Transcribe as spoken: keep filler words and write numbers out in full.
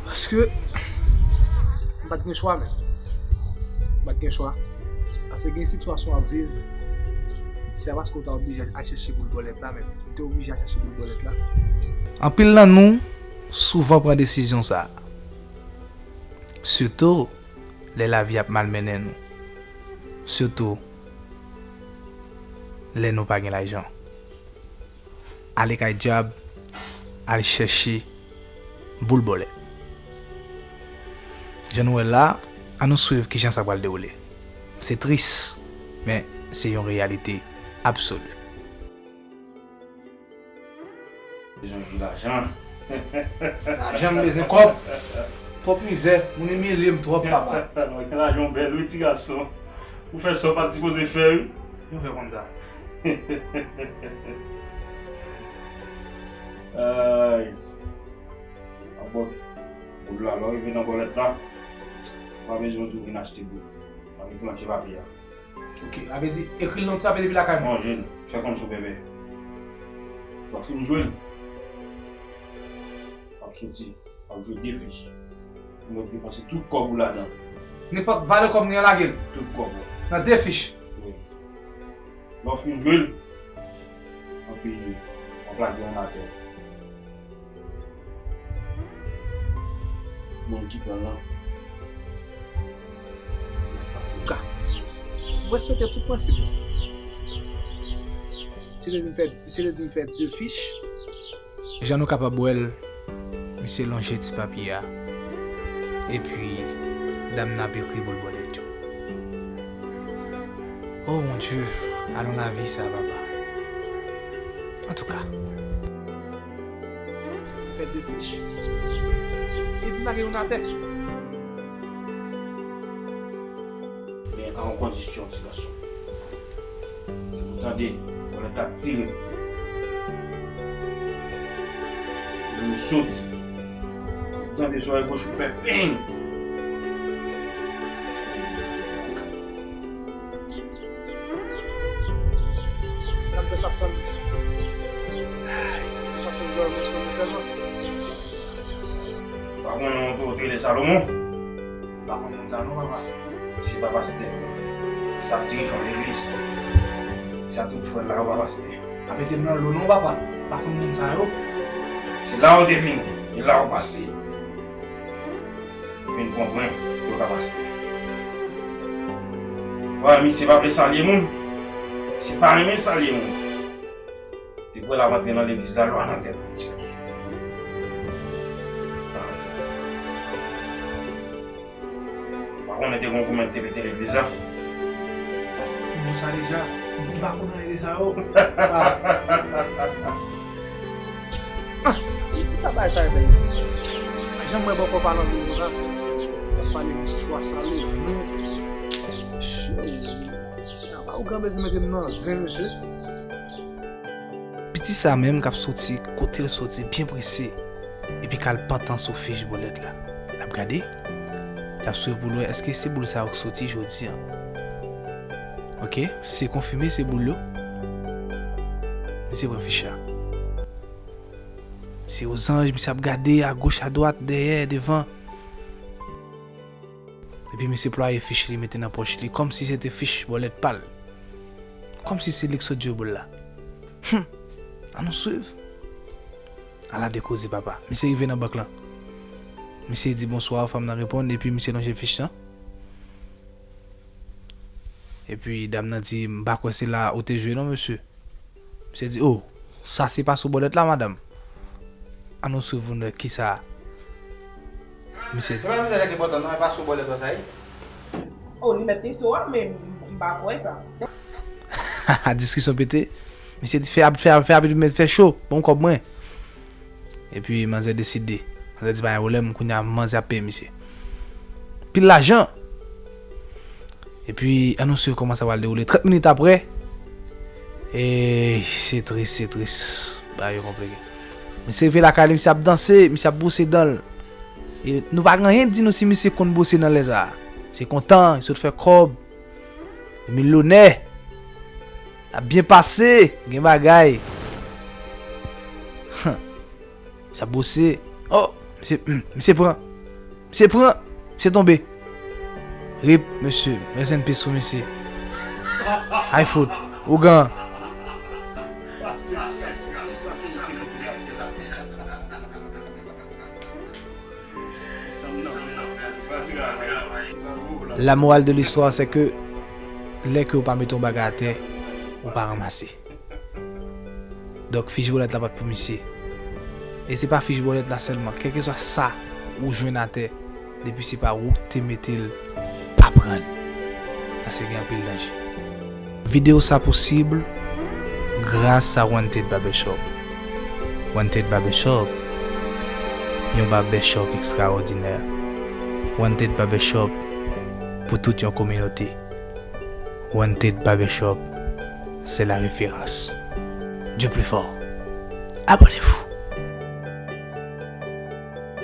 Paske m pa t gen chwa menm. M pa t gen chwa. Paske gen sitiyasyon w ap viv, se pa paske w ta oblije al chèche boul bòlèt la, men m te oblije al chèche boul bòlèt la. Anpil nan nou souvan pran desizyon sa a. Sitou lè lavi ap malmennen nou. Sitou lè nou pa gen lajan. Ale kay dyab, al chèche boul bòlèt. Jan nou wè l la, ann nou swiv kijan sa pral dewoule. Se tris, men se yon reyalite absoli. Bezwen jou lajan. Lajan, m bezwen kòb. Twòp mizè, moun imilye m twòp, papa. Lajan bèl wi, ti gason. Ou fè sa w pa t sipoze fè, wi. Yo fè konn sa. Ay. Abò, boul la, lè w rive nan bòlèt la, pa bezwen di w vin achte boul. Pa vin planje papye a. Ok, sa vle di, ekri l nan ti papye depi lakay mwen. Non, Jil, fè kòmsi w bebe. Lè w fin jwe l, w ap soti. W ap jwe de fich. Ou mèt depanse tout kòb ou ladan. Nenpòt valè kòb nou an, lage l. Tout kòb ou. Nan de fich. Wi. Lè w fin jwe l, anpi w ap lage youn atè. Moun ki pran l lan, l ap pase. Ka. M respekte tout prensip ou. Misye te di m fè, misye te di m fè de fich. Jan nou kapab wè l, misye lonje ti papye a, epi dam nan ap ekri boul bòlèt yo. Oh mon Dieu, alon lavi sa, papa. Antouka. M fè de fich. Epi m lage youn atè. Men a yon kondisyon, ti gason. Ou tande, bòlèt la tire. Ou soti. Ou tande zòrèy goch ou fè peng. N ap fè sa ap tann. Sa ap tann zòrèy goch lan sèlman. Pa konnen yon tou rele Salomon? Pa konn moun sa non, papa. Se pa pastè. Se ap dirijan legliz. Se a tout frè l la yo pa pastè. Pa mete m nan lo non, papa. Pa konn moun sa yo. Se la yo te vini. E la yo pase. Vin pran pwen pou yo ka pastè. Wè, misye pa vle salye moun. Misye pa renmen salye moun. Depi w wè l ap antre nan legliz la, lwa nan tèt li, ti gason. Pa konnen te gon goumen k te pete legliz la. M di w sa deja, m pa konn anyen de sa yo. Ah. Ah, ki sa bagay sa yo fè isit? Pa janm wè bòkò pale anpil konsa. Y ap pale istwa Salomon. Mesye, mesye, apa ou gen bezwen mete m nan zen, mesye? Piti sa menm k ap soti kote l soti byen prese, epi k al pantan sou fich bòlèt la. L ap gade, l ap swiv boul yo, èske se boul sa yo k soti jodi a? Ok, se konfime se boul yo. Misye pran fich la. Misye ozanj, misye ap gade agoch, adwat, dèyè, devan. Epi misye plwaye fich li, mete nan pòch li, kòmsi se te fich bòlèt pa l. Kòmsi se li k sot jwe boul la. Hum! Ann nou swiv. Ala de koze, papa. Misye rive nan bank lan. Misye di, "Bonswa," fanm nan reponn, epi misye lonje fich lan. Epi dam nan di, "M pa kwè se la ou te jwe non, mesye." Misye di, "Oh, sa se pa sou bòlèt la, madanm." Ann nou swiv pou n wè kisa misye di. Se pa mizè ki enpòtan non, e pa sou bòlèt la sa ye. Oh, li mèt te sou a, men m pa kwè sa. Diskisyon pete. Misye di, "Fè, fè, fè rapid, mèt fè cho. Ban m kòb mwen." Epi manzè deside. Manzè di, "Pa gen pwoblèm, kounye a manzè ap peye misye." Pil lajan. Epi ann nou swiv kòman sa pral dewoule. Trant minit apre, e se tris, se tris. Bagay yo konplike. Misye rive lakay li, misye ap danse, misye ap bwose dan l. E nou pa gen anyen k di nou si misye konn bwose nan lè sa a. Se kontan, li sot fè kòb. Li milyonè. L ap byen pase, gen bagay. Hum. Sa bwose. Oh, misye, hmm, misye pran. Misye pran, misye tonbe. Rip, mesye, rest in peace pou misye. Ay fout, ougan. La morale de l'histoire, c'est que lè ke ou pa mete yon bagay atè, ou pa ranmase. Donk, fich bòlèt la pa t pou misye. E se pa fich bòlèt la sèlman. Kèlkeswa sa ou jwenn atè, depi se pa ou ki te mete l, pa pran l. Paske gen anpil danje. Videyo sa posib gras a Wanted Barbershop. Wanted Barbershop, yon barbershop ekstraòdinè. Wanted Barbershop, pou tout yon kominote. Wanted Barbershop, c'est la référence. Dieu plus fort. Abonnez-vous.